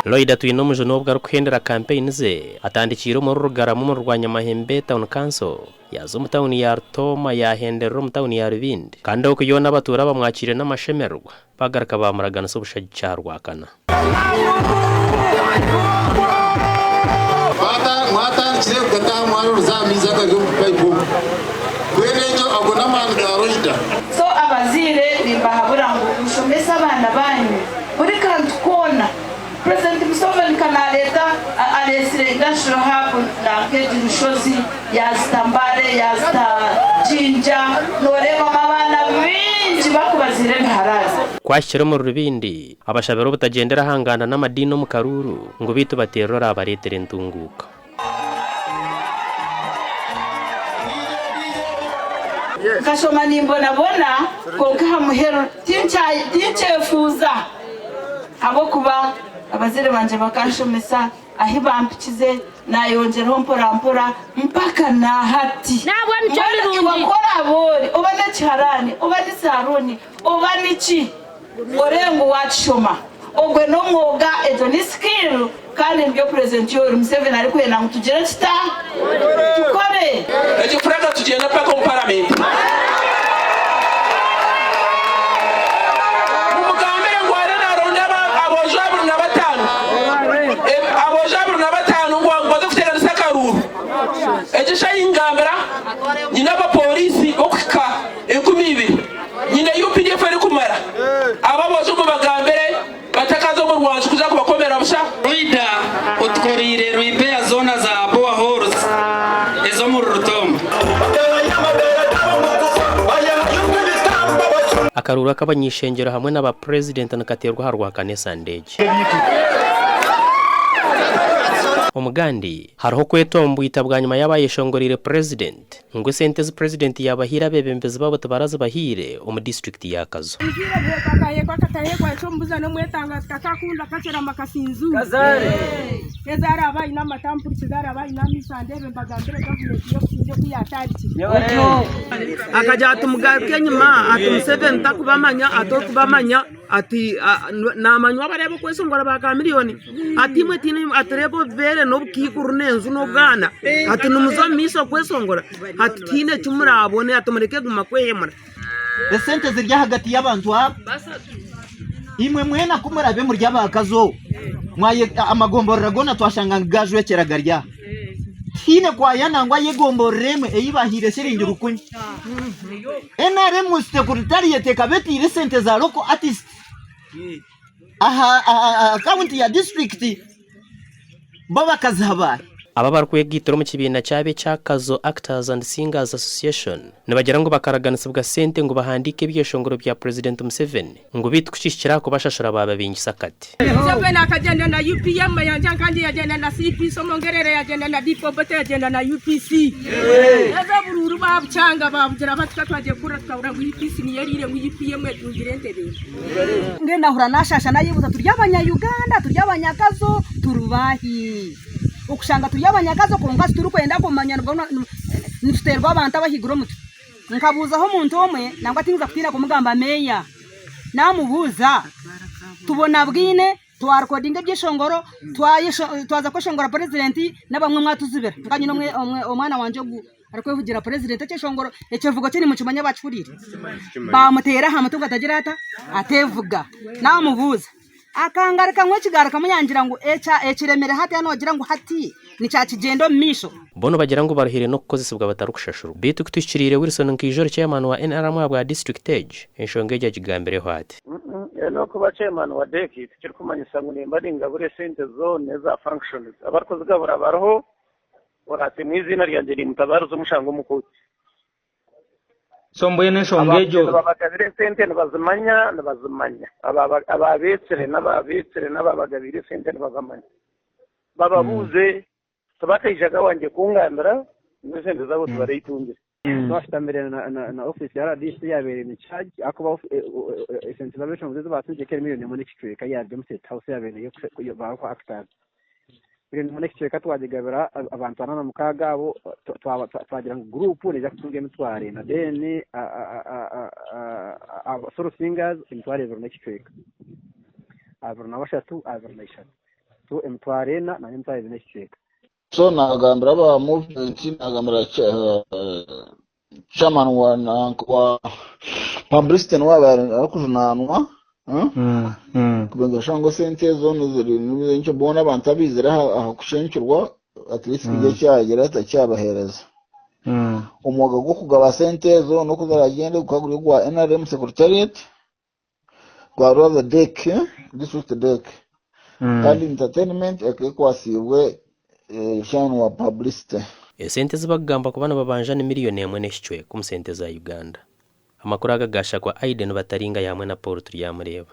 Loyda Twinomujuni obwo arikuhendera kampeyini ze, atandikiire omuri Rugarama omuri Rwanyamahembe Town Council, yaaza omu tauni ya Rutooma yaahenderera omu tauni ya Rubindi kandi okwo yoona abatuura bamwakiire n'amashemererwa baagaruka baamuraganisa obushagiki aha Rwakana. Mwatandikire kugataha mwaroriza aha maizi agari omu bupaipu obu. Mbwenu egyo ago n'amaani ga Loida. So abazaire nimbahabura ngu mushomese abaana banyu buri kantu koona. President Museveni ka nareeta areetsire industrial hub nanka egi Rushozi yazita Mbale yazita Jinja noreebamu abaana baingi bakubaziira ebiharaani. Ku ahikire omuri Rubindi, abashabire obutagyendera aha nganda n'amadiini omu karuuru ngu beitu bateerire oraabareetera entunguuka. Nkashoma nimbonabona, kwonka aha muheru tinkyefuuza ahabw'okuba abazaire bangye bakanshomesa ahi bampikize naayongyeraho mporampora mpaka na hati. Mbwenu iwe ku oraabe ori oba n'ekiharaani oba ni saaruuni oba niki, Orebe ngu wakishoma. Ogwe n'omwoga, egyo ni skill kandi nibyo Purezidenti Yoweri Museveni arikwenda ngu tugire tuta? Tukore. Egyo furaga tugyenda paka omu paramenti. Mumugambire ngu ariyo naronda aboojo 25, aboojo 25 ngu baze kuteganisa akaruuru. Egyo eshaaha ei ngambira nyine abapooriisi b'okuhika 2000. Nyine UPDF erikumara. Abo aboojo mubagambire batakaza omu rwanju kuza kubakomera busha. Loida otukoreire repair zoona za boreholes ez'omuri Rutooma. Akaruuru ak'abany'ishengyero hamwe na ba purezidenti nikateerwa aha Rwakana esande egi. Omugandi, hariho okwetombwita bwanyima y'abayeshongoreire purezidenti. Ngu esente ezi purezidenti yaabahaire abeebembezi baabo tibarazibahaire omu disiturikiti ya Kazo. Akagira ati mugaruke enyima ati Museveni takubamanya ati orikubamanya ati namanywa abareeba okweshongora ba Chameleone ati imwe tihaine ati reeba obubeere n'obukaikuru n'enju n'obwana ati nimuza omu maisho kweshongora ati tihaine eki muraabone ati mureke kuguma kwehemura. Esente ziri ahagati y'abantu aba. Imwe mwena ku murabe muri aba Kazo, amagomborora goona twashanga ngu gajwekyera gari aha. Tihaine kwaya nangwa y'egomborora emwe ei bahaire shiringi rukumi. NRM Secretariat ekaba etaire esente za local artists aha akawunti ya disiturikiti. Bo bakaziha baahi? Aba abarikwegaitira omu kibiina kyabo ekya Kazo Actors and Singers Association nibagira ngu bakaraganisibwa sente ngu bahandiike ebyeshongoro bya Purezidenti Museveni ngu beitu kukihikire aha kubashashura baababingisa akati. Museveni akagyenda na UPM, Mayanja Nkangi yagyenda na CPC, Omongerere yagyenda na DP, Obote yagyenda na UPC. Haza oburuuru baabukyanga baabugira bati ka twagiye kuhurira tukahurira ngu UPC niyo eriire ngu UPM etungire entebe emwe. Mbwenu nahurira nashasha nayebuuza turi abanya Uganda, turi abanyakazo, turi baahi? Okushanga turi abanyakazo kwonka titurikwenda kumanya nituteerwa abantu abahaiguru omutwe. Nkabuuzaho omuntu omwe nangwa tinza kutiina kumugamba meeya, namubuuza tubonabwine twarikodinga ebyeshongoro twaza kweshongora purezidenti n'abamwe mwatuzibira. Nka nyine omwana wangye ogu arikwevugira purezidenti ekyeshongoro ekyevugo kye nimukimanya abakihuriire? Bamuteera aha mutwe ngu atagira ata? Ateevuga. Namubuuza akangarukamu ekigarukamu yangira ngu ekiremire hati noogira ngu hati nikyakigyenda omu maisho. Bo nibagira ngu baruhire n'okukozesibwa batarikushashurwa. Beitu ku tuhikiriire Wilson Nkaijoro Chairman wa NRM ahabwa disiturikiti egi, enshonga egi agigambireho ati. N'okuba chairman wa DEC tikirikumanyisa ngu nimba ningabura esente zoona eza functions. Abarikuzigabura bariho, oratemwa eiziina ryangye nimutabaariza omushango omu kooti. So mbwenu enshonga egyo. Nibabagabira esente nibazimanya nibazimanya. Ababeetsire n'ababeetsire n'ababagabiire esente nibabamanya. Bababuuze tibakaijaga wangye kungambira ngu esente zaabo tibareitungire. Twashutamire na ofiisi ya rdc eyabaire in charge ahakuba esente z'abeshongozi ezi baatungire ekaba eri miriyoni emwe n'ekicweka eyaruga omu state house eyabaire neey'okubaho actors. Miriyoni emwe n'ekicweka twagigabira abantu ana na mukaaga abo twagira ngu guruupu neija kutunga emitwaro ena then solo singers emitwaro ebiri n'ekicweka, 23, 23. 400 na 200 n'ekicweka. So nagambira aba movement, nagambira chairman wa publicity niwe aba arikujunanwa kubenga ngu esente ezo niziri boona abantu abaizire aha kushenkirwa at least kijya kyagira takyabaheereza. Omwoga gw'okugaba sente ezo n'okuzaragyenda gukaba guri ogwa NRM secretariat gwa Rwaza DEC, district DEC. Kandi entertainment ekaba ekwasiibwe chairman wa publicity. Esente ezi bakugamba kuba nibabanja ni miriyoni emwe n'ekicweka omu sente za Uganda. Amakuru aga gashakwa Aiden Bataringaya hamwe na Paul Turyamureeba.